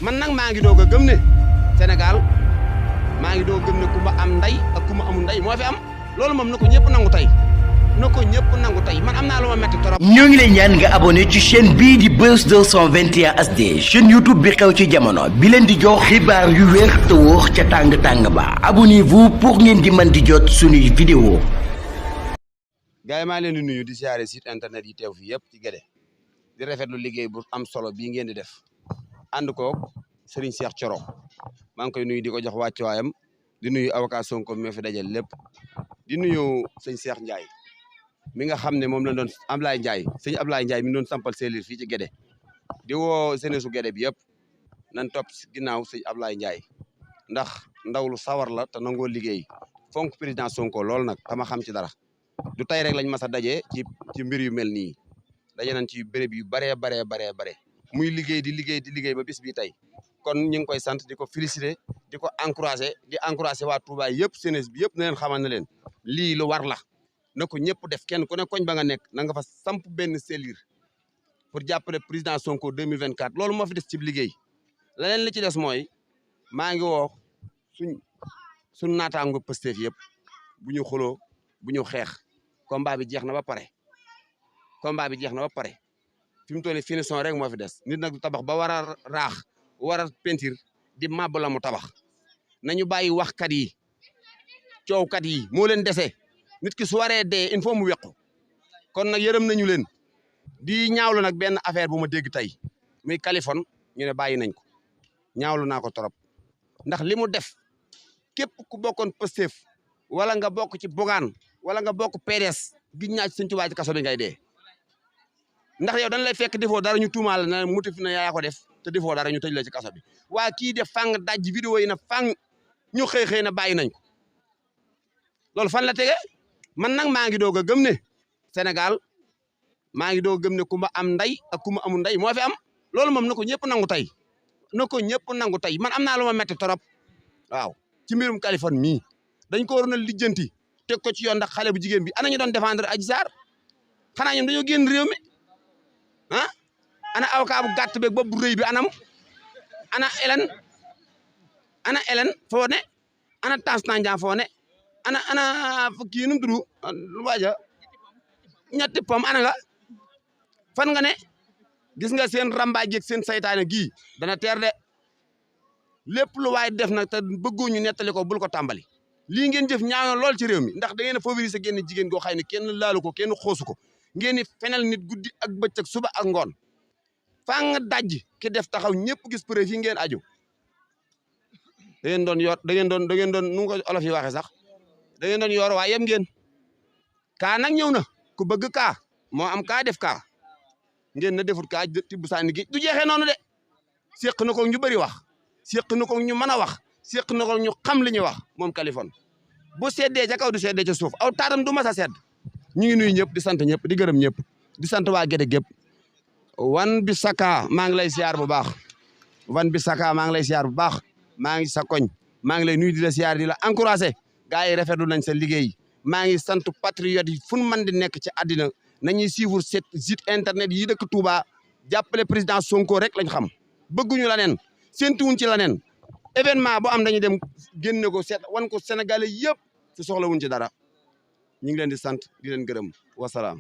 man nag maa ngi doog a gëm ne Sénégal maa ngi doog a gëm ne ku ma am nday ak ku ma amul nday moo fi am loolu moom na ko ñëpp nangu tey man am naa lu ma metti trop. ñoo ngi lay ñaan nga abonné ci chaîne bii di Buzz 221 HD chaîne YouTube bi xew ci jamono bi leen di jox xibaar yu wér te wóor ca tàng ba abonnez-vous pour ngeen di mën di jot suñuy vidéo. gars yi maa leen di nuyu di siyaare site internet yi teew fi yëpp ci Guédé di rafetlu liggéey bu am solo bii ngeen di def ànd koog Serigne Cheikh Thioro maa ngi koy nuyu di ko jox wàccuwaayam di nuyu avocat Sonko mi fi dajal lépp di nuyu sëñ Cheikh Ndiaye mi nga xam ne moom la doon Ablaye Ndiaye sëñ Ablaye Ndiaye mi doon sampal seelir fii ci Guédé di woo jeunesse Guédé bi yëpp nan topp si ginnaaw sëñ Ablaye Ndiaye ndax ndaw lu sawar la te nangoo liggéey fonk président Sonko lool nag tama xam ci dara du tey rek lañ mas a daje ci mbir yu mel nii daje nañ ci béréb yu baree muy liggéey di liggéey ba bis bi tey kon ñu ngi koy sant di ko féliciter di ko encourager waa Touba yëpp jeunesse bi yëpp na leen xamal na leen lii lu war la na ko ñëpp def kenn ku ne koñ ba nga nekk na nga fa samp benn cellule pour jàppale président Sonko 2024 loolu moo fi des ci liggéey leneen li ci des mooy maa ngi woo suñ naataango Pastef yëpp bu ñu xuloo bu ñu xeex combat bi jeex na ba pare fi mu toll nii finition rek moo fi des nit nag du tabax ba war a raax war a peinture di màbb la mu tabax nañu bàyyi waxkat yi coowkat yi moo leen dese nit ki su waree dee il faut mu wequ kon nag yërëm nañu leen di ñaawlu nag benn affaire bu ma dégg tey muy Kaliphone ñu ne bàyyi nañ ko ñaawlu naa ko trop ndax li mu def képp ku bokkoon Pastef wala nga bokk ci Bougane wala nga bokk PDS giñ naa ci Sëñ Tuubaa ci kaso bi ngay dee ndax yow dañ lay fekk defoo dara ñu tuumaal na motif na yaa ko def te defoo dara ñu tëj la ci kaso bi waa kii def fang daj vidéo yi na fang ñu xëy na bàyyi nañ ko loolu fan la tege man nag maa ngi doog a gëm ne Sénégal maa ngi doog a gëm ne ku ma am nday ak ku ma amul nday moo fi am loolu moom na ko ñëpp nangu tey man am naa lu ma metti trop waaw ci mbirum Kaliphone mii dañ ko waroon a lijjanti teg ko ci yoon ndax xale bu jigéen bi ana ñu doon défendre Adji Sarr xanaa ñoom dañoo génn réew mi ah ana avocat bu gàtt beeg bopp bu rëy bi ana Hélène foo ne ana Tange Tandian foo ne ana kii nu mu tudd lu waaja ñetti pom ana nga fan nga ne gis nga seen rambaaj ak seen saytaane gii dana teer de lépp lu waay def nag te bëggoo ñu nettali ko bul ko tàmbali lii ngeen jëf ñaaw na lool ci réew mi ndax da ngeen a favoriser génn jigéen goo xëy ne kenn laalu ko kenn xoosu ko ngeen ni fenal nit guddi ak bëccëg suba ak ngoon faa nga dajji ki def taxaw ñëpp gis preuve yi ngeen aju da ngeen doon nu ko olof yi waxee sax da ngeen doon yor waaye yem ngeen kaa nag ñëw na ku bëgg kaa moo am kaa def kaa ngeen na defut kaa tibb sànni gi du jeexee noonu de séq na ko ñu bëri wax séq na ko ñu mën a wax séq na ko ñu xam li ñuy wax moom Kaliphone bu seddee ca kaw du seddee ca suuf aw taaram du mas a sedd ñu ngi nuyu ñëpp di sant ñëpp di gërëm ñëpp di sant waa Guédé gépp Wan Bissaka maa ngi lay siyaar bu baax maa ngi sa koñ maa ngi lay nuyu di la siyaar di la encouragé gars yi rafetlu nañ sa liggéey maa ngi sant patriote yi fu mu mën di nekk ci àddina nañuy suivre site internet yi dëkk Touba jàppale président Sonko rek lañ xam bëgguñu la neen séntuwuñ ci la neen événement bu am dañuy dem génne ko seet wan ko Sénégalais yëpp te soxlawuñ ci dara ñu ngi leen di sant di leen gërëm wasalaam.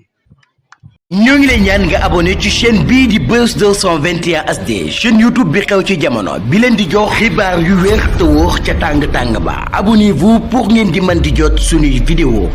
ñoo ngi lay ñaan nga abonné ci chaîne bii di Buzz 221 HD chaîne YouTube bi xew ci jamono bi leen di jox xibaar yu wér te wóor ca tàng ba abonnez-vous pour ngeen di mën di jot suñuy vidéo